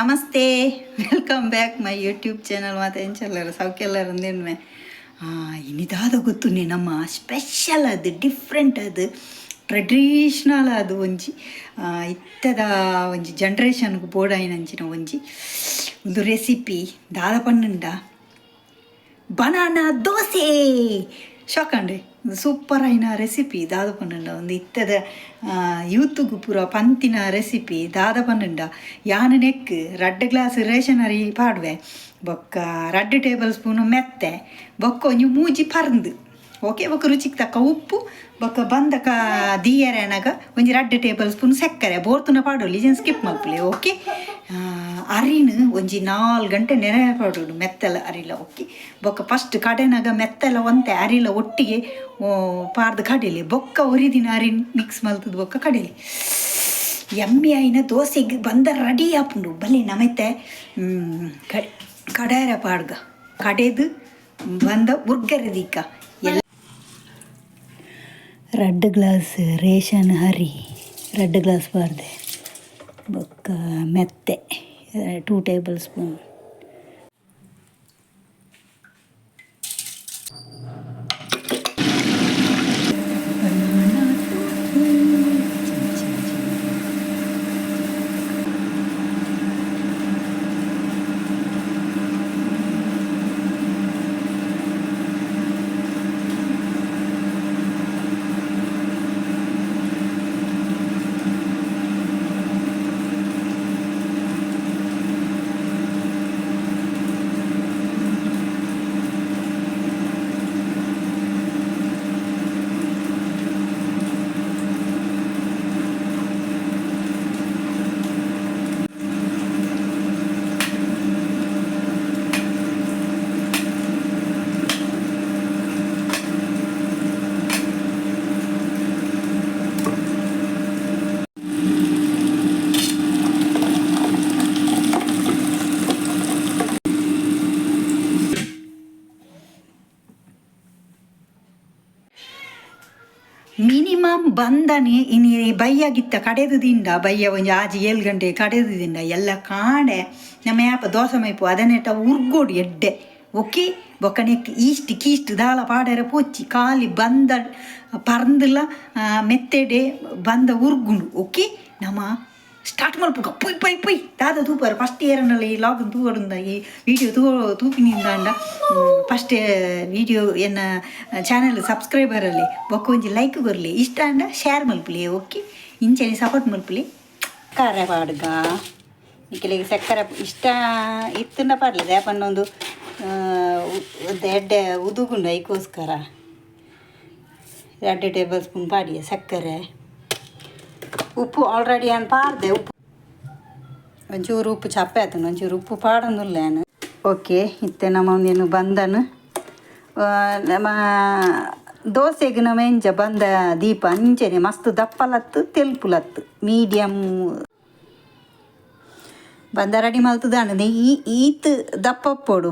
Namaste, welcome back my YouTube channel. ಮಾತ ಎಂಚೆಲ್ಲರು ಸೌಖ್ಯಲ್ಲರು ಅಂದೇನ್ಮೆ. ಇನಿದಾದ ಗೊತ್ತುನೆ ನಮ್ಮ special ಅದು, ಡಿಫ್ರೆಂಟ್ ಅದು, ಟ್ರೆಡಿಷ್ನಲ್ ಅದು ಒಂಜಿ ಇತ್ತದ ಒಂಜಿ ಜನ್ರೇಷನ್ಗೆ ಬೋಡಾಯಿನಂಚಿನ ಒಂಜಿ ಒಂದು ರೆಸಿಪಿ ದಾದ ಪನ್ನುಂಡ ಬನಾನಾ ದೋಸೆ. ಶಾಕಂಡೆ ಸೂಪರ್ ಆಯಿನ ರೆಸಿಪಿ ದಾದ ಪನ್ನುಂಡ ಒಂದು ಇತ್ತದ ಯೂತ್ಗ್ ಪೂರ ಪಂತಿನ ರೆಸಿಪಿ. ದಾದ ಪನ್ನುಂಡ ಯಾನ್ ನೆಕ್ ರಡ್ಡ್ ಗ್ಲಾಸ್ ರೇಷನ್ ಅರಿ ಪಾಡುವೆ, ಬೊಕ್ಕ 2 ಟೇಬಲ್ ಸ್ಪೂನ್ ಮೆತ್ತೆ, ಬೊಕ್ಕ ಒಂಜಿ ಮೂಜಿ ಪರ್ಂದ್, ಓಕೆ, ಬೊಕ್ಕ ರುಚಿಗೆ ತಕ್ಕ ಉಪ್ಪು, ಬೊಕ್ಕ ಬಂದಕ ದೀಯರೆನಗ ಒಂಜಿ 2 ಟೇಬಲ್ ಸ್ಪೂನ್ ಸಕ್ಕರೆ. ಬೋರ್ತುನ ಪಾಡೊಲಿ, ಇಜನ್ ಸ್ಕಿಪ್ ಮಲ್ಪುಲೆ. ಓಕೆ, ಅರಿನ್ ಒಂಜಿ 4 ಗಂಟೆ ನೆನೆ ಪಾಡೋಡು, ಮೆತ್ತಲ ಅರಿಲ. ಓಕೆ, ಬೊಕ್ಕ ಫಸ್ಟ್ ಕಡೆನಾಗ ಮೆತ್ತಲ ಒಂತೆ ಅರಿಲ ಒಟ್ಟಿಗೆ ಪಾರ್ದು ಕಡೆಲಿ. ಬೊಕ್ಕ ಒರಿದಿನ ಅರಿನ್ ಮಿಕ್ಸ್ ಮಲ್ತದ ಬೊಕ್ಕ ಕಡೆಲಿ. ಎಮ್ಮಿ ಆಯಿನ ದೋಸೆಗೆ ಬಂದ ರೆಡಿ ಆಪುಂಡು. ಬಲೆ ನಮೆತ್ತೆ ಕಡಾರ ಪಾಡ್ಗ ಕಡೆದು ಬಂದ ಉರ್ಗರದೀಕ ಎಲ್ಲ. 2 ಗ್ಲಾಸ್ ರೇಷನ್ ಹರಿ 2 ಗ್ಲಾಸ್ ಪಾಡ್ದೆ. ಬೊಕ್ಕ ಮೆತ್ತೆ 2 table spoon. Minimum ಬಂದನೆ ಇನಿ ಬಯ್ಯಾಗಿತ್ತ ಕಡೆದು ದಿಂಡ ಬಯ್ಯ ಒಂಜಿ ಆಜಿ ಏಳು ಗಂಟೆ ಕಡೆದು ದಿಂಡ ಎಲ್ಲ ಕಾಣೆ ನಮ್ಮ ಯಾಪ ದೋಸೆ ಮೈಪು ಅದನ್ನೇಟ ಉರ್ಗೋಡು ಎಡ್ಡೆ. ಓಕೆ, ಬೊಕ್ಕನೆಕ್ ಈಸ್ಟ್ ಕೀಸ್ಟ್ ದಾಲ ಪಾಡೆರ ಪೋಚಿ, ಖಾಲಿ ಬಂದ ಪರ್ಂದುಲ ಮೆತ್ತೆಡೆ ಬಂದ ಉರ್ಗುಂಡು. ಓಕೆ, ನಮ್ಮ ಸ್ಟಾರ್ಟ್ ಮಲ್ಪುಗ. ಪೊಯ್ ಪೊಯ್ ಪೊಯ್ ದಾದ ತೂಪರ್. ಫಸ್ಟ್ ಇಯರ್ನಲ್ಲಿ ಈ ಲಾಗ್ ತೂವಡುಂದ, ಈ ವಿಡಿಯೋ ತೂಪಿನಿಂದಾಂಡ ಫಸ್ಟ್ ವಿಡಿಯೋ ಎನ್ನ ಚಾನಲ್ ಸಬ್ಸ್ಕ್ರೈಬರಲ್ಲಿ ಬೊಕ್ಕ ಒಂಜಿ ಲೈಕ್ ಕೊರ್ಲಿ, ಇಷ್ಟ ಅಂಡ ಶೇರ್ ಮಲ್ಪುಲಿ. ಓಕೆ, ಇಂಚನೆ ಸಪೋರ್ಟ್ ಮಲ್ಪುಲಿ. ಖಾರ ಪಾಡ್ಗ. ನಿಕ್ಲೆಗ್ ಸಕ್ಕರೆ ಇಷ್ಟ ಇತ್ತುಂಡ ಪಾಡ್ಲದ ಯಾಪನ್ನೊಂದು ಎಡ್ಡೆ ಉದುಗುಂಡು. ಐಕೋಸ್ಕರ 2 ಟೇಬಲ್ ಸ್ಪೂನ್ ಪಾಡಿಯ ಸಕ್ಕರೆ. ಉಪ್ಪು ಆಲ್ರೆಡಿ ನಾನು ಪಾರ್ದೆ ಉಪ್ಪು. ಒಂಚೂರು ಉಪ್ಪು ಚಪ್ಪೆ ಆತನ, ಒಂಚೂರು ಉಪ್ಪು ಪಾಡೊಂದುಲ್ಲ ನಾನು. ಓಕೆ, ಇತ್ತೆ ನಮ್ಮ ಒಂದೇನು ಬಂದನು ನಮ್ಮ ದೋಸೆಗೆ ನಮ್ಮ ಎಂಚ ಬಂದ ದೀಪ ಅಂಚನೆ ಮಸ್ತ್ ದಪ್ಪಲತ್ತು ತೆಲ್ಪುಲತ್ತು ಮೀಡಿಯಮ್ ಬಂದ ರೆಡಿ ಮಲ್ತದಾಂಡ ಈ ಈತ್ ದಪ್ಪಪ್ಪೋಡು.